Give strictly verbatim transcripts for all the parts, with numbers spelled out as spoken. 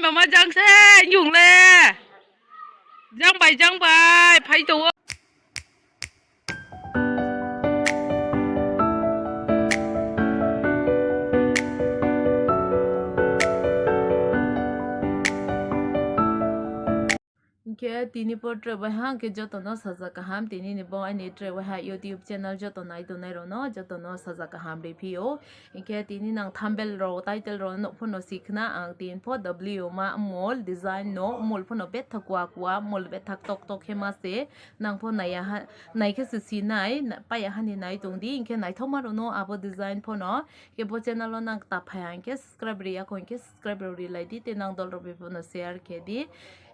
Mama jang se, yung le. Jang bai, jang bai, phai to. Hinkhe tini po tre bai ha, hinkhe jotono sajak kaham, tini ni bo ani tre bai ha YouTube channel joto nai tongnai rokno jotono sajak kaham ri phio. Hinkhe tini nang thumbnail rok, title rok no phano sikna ang tin pho W ma mol design no mol phano bethak kua kua mol bethak tok tok khe ma se nang pho naiya ha, naikhe se sinai, na-, paiya hani nai tongdi, hinkhe naithokma rokno abo design phano, hinkhe bo channel o nang ta phai ha hinkhe subscribe ri ya kho hinkhe subscribe rok ri lai di, tei nang dol rok bai phano share khe di.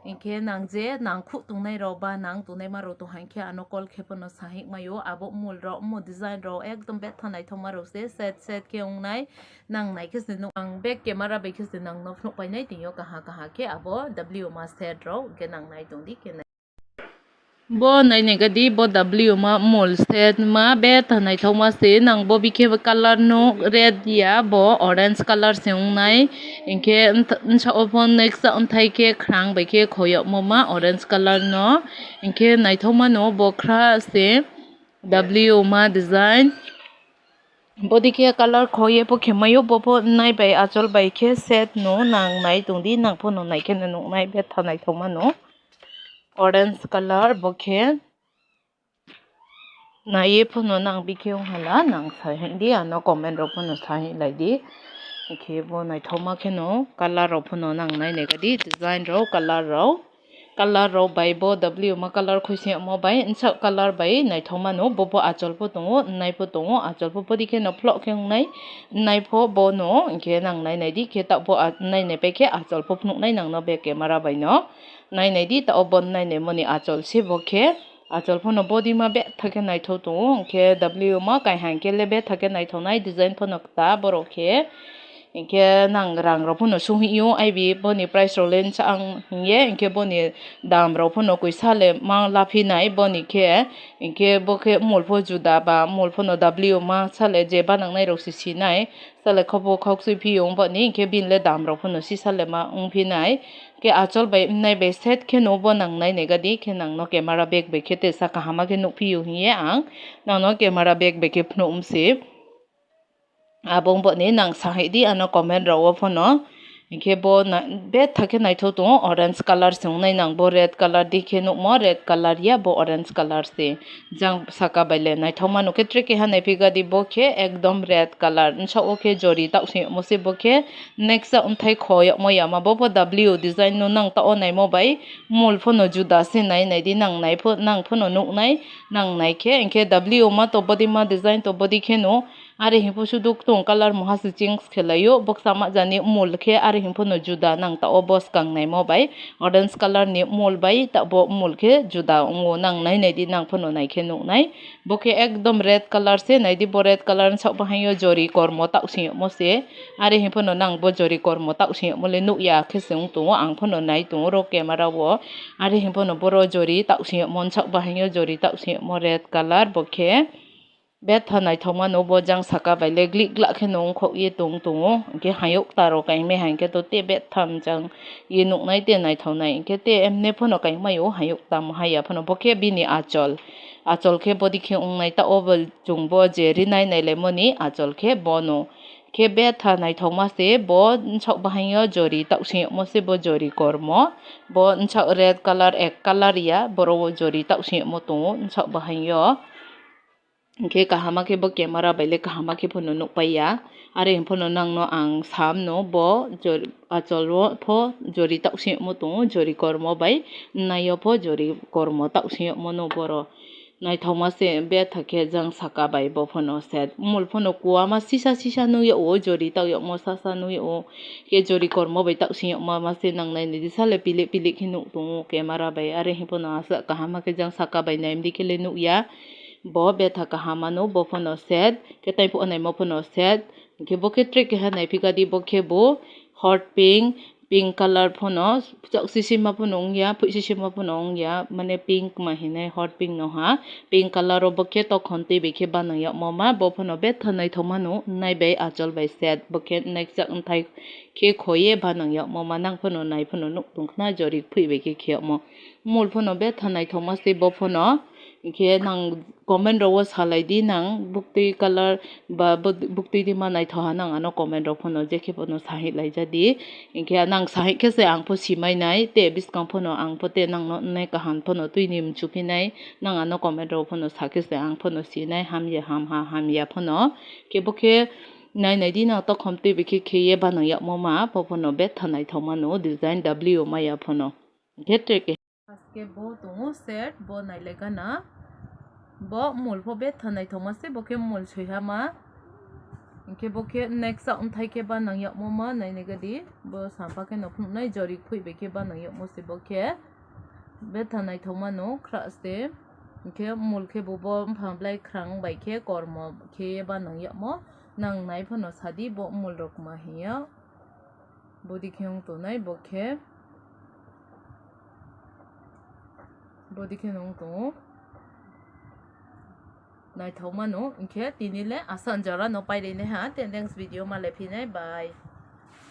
Hinkhe nang je nang khuk tongnai rok ba nang tongnaima rok tong hai khe ano call khe phano sahik maio, abo mol rok mo design rok ekdom betha naithokma rok se set set khe wngnai, nang nai khe se nuk ang bek camera bai khe se nang no phunuk painai tini o kaha kaha khe abo W ma set rok hinkhe nang nai tongdi khe nai. Bo nai nai gadi bo W ma mol set ma betha naithokma se nang bo bikhe colour no red ya bo orange colour se wngnai. Hinkhe nsa-, nsa-, ophon next wngthai khe khrang bai khe khoyokmo ma orange colour no. Hinkhe naithokma no bo khra se W ma design. Bodi khe colour khoye po khe mayo, bo pho nai bai achol bai khe set no nang nai tongdi, nang pho no nai khe no nuk nai betha naithokma no. Orange colour bo khe. Naiye phano nang bikhe wng hala nang sai hai di, ano comment rok phano sai hai lai di. Hinkhe bo naithokma kheno colour rok phano nang nai nai gadi, design rok, colour rok, colour rok bai bo W ma colour khuisingmo bai nsa colour bai naithokma no, bo bo achol pho tongo, nai pho tongo, achol pho pori kheno phlok khe wngnai, nai pho bono hinkhe nang nai nai di khe ta bo a-, nai nai pai khe achol pho phunuknai nang no bek camera bai no nai nai di, ta o bo nai nai moni achol se bo khe. Achol phano body ma bethak khe naithok tongo, hinkhe W ma kaihang khe le bethak khe naithoknai, design phano kwta borok khe. Hinkhe nang rang rok phano sung hio, aibi boni price rok le nsa ang hinkhe, hinkhe boni dam rok phano kwisa le ma laphi nai boni khe. Hinkhe bo khe mol pho juda ba mol phano W ma sale je banang nai rok se sinai. Sale khobo khok sui phi wng boni, hinkhe bini le dam rok phano sisa le ma wng phi nai. Khe achol bai wngnai bai set khe no bo nang nai nai gadi, khe nang no camera bag bai khe tesa kaham ma khe nuk phi o hinkhe ang nang no camera bag bai khe phunuk mse. Abo wng boni nang sahai di ano comment rok o phano. Hinkhe bo na-, bethak khe naithok tongo, orange colour se wngnai, nang bo red colour di khe nukmo, red colour ya bo orange colour se. Jang saka bai le naithokma nukhe, tre keha naiphi gadi bo khe ekdom red colour. Nsa o khe jori taksing yokmo se bo khe, next wngthai khoyokmo yama bo bo W design no nang ta o naimo bai mol phano juda se nai nai di, nang nai pho, nang phano nuknai, nang nai khe, hinkhe W ma to body ma design to body kheno, are himpo sudu ktung colour moha se change khelaio, boksa ma jani mol khe are himpo no juda nang ta o bo swkang naimo bai. Orange colour ni mol bai ta bo mol khe juda wngo, nang nai nai di, nang phano nai khe nuknai. Bo khe ekdom red colour se, nai di bo red colour ni sak bahai o jori kormo taksing yokmo se. Are himpo no nang bo jori kormo taksing yokmo le nukya khe se wng tongo, ang phano nai tongo ro camera o. Are himpo no boro jori taksing yokmo sak bahai o jori taksing yokmo red colour bo khe. Betha naithokma no bo jang saka bai le glik glak khe no wngkhok ye tong tongo. Hinkhe hayuk ta rok kaimai hai hinkhe to te betha mchang ye nuknai te naithoknai. Hinkhe te emne phano kaimai o hayuk tamo haya phano bo khe bini achol. Achol khe bodi khe wngnai ta o bo chwng bo je rinai nailaimoni achol khe bono. Khe betha naithokma se bo nsok bahai o jori taksing yokmo se bo jori kormo. Bo nsok red colour ek colour ya boro o jori taksing yokmo tongo nsok bahai o. Hinkhe kahama khe bo camera bai le kahama khe phano nukpaiya. Are himphano nangno ang samno bo jor-, acholo pho jori taksing yokmo tongo, jori kormo bai naio pho jori kormo taksing yokmo no boro. Naithokma se betha khe jang saka bai bo phano set. Mol phano kuama sisa sisa nukya o, jori tak yokmo sasa nukya o. Khe jori kormo bai taksing yokma ma se nangnai nidi sale pilik pilik khe nuk tongo camera bai. Are himphano asa kahama khe jang saka bai naimdi khe le nukya. Bo betha kaham ano, bo phano set, khe tei phano naimo phano set. Hinkhe bo khe tre keha naiphi kadi, bo khe bo hot pink, Pink color phano chok sisima phano wngya, phui sisima phano wngya, mane pink ma hinai hot pink no ha. Pink color o bo khe tokhon twi bai khe banang yakmo ma, bo phano betha naithok mano, nai bai achol bai set, bo khe naikchak wngthai khe khoye banang yakmo ma, nang phano nai phano nuk tong khna jorik phui bai khe kheyakmo. Mul phano betha naithok ma se bo phano, hinkhe nang comment rok o salai di nang buktwi color ba buk-, buktwi di ma naithoha nang ano comment rok phano je khe phano sahi laija di. Hinkhe nang sahi khe se ang pho simai nai, te bwskang phano ang pho te nang no nai kaham phano twi ni mchuphi nai, nang ano comment rok phano sakhe se ang phano sinai, hamya hamha hamya phano. Khe bo khe nai nai di nang tokhom twi bai khe kheye banang yakmo ma, bo phano betha naithok mano design W maya phano. Hinkhe te ke. Aske bo tongo set, bo nailai gana. Bo mul pho betha naithok ma se, bo khe mul soiha ma. Hinkhe bo khe next a wngthai khe banang yakmo ma nainai gadi. Bo sampa khe no phunuknai jorik phui bai khe banang yakmo se bo khe. Betha naithok mano khra se. Hinkhe mul khe bo, bo bupha blai khrang bai khe kormo khe banang yakmo. Nang nai phano sadi bo mul rok ma hinya. Bodi khe wng tongnai bo khe. Bodi khe wng tongo. Naithok mano, hinkhe tini le aswk jora no pairwi nai ha, te next video ma le phinai, bye.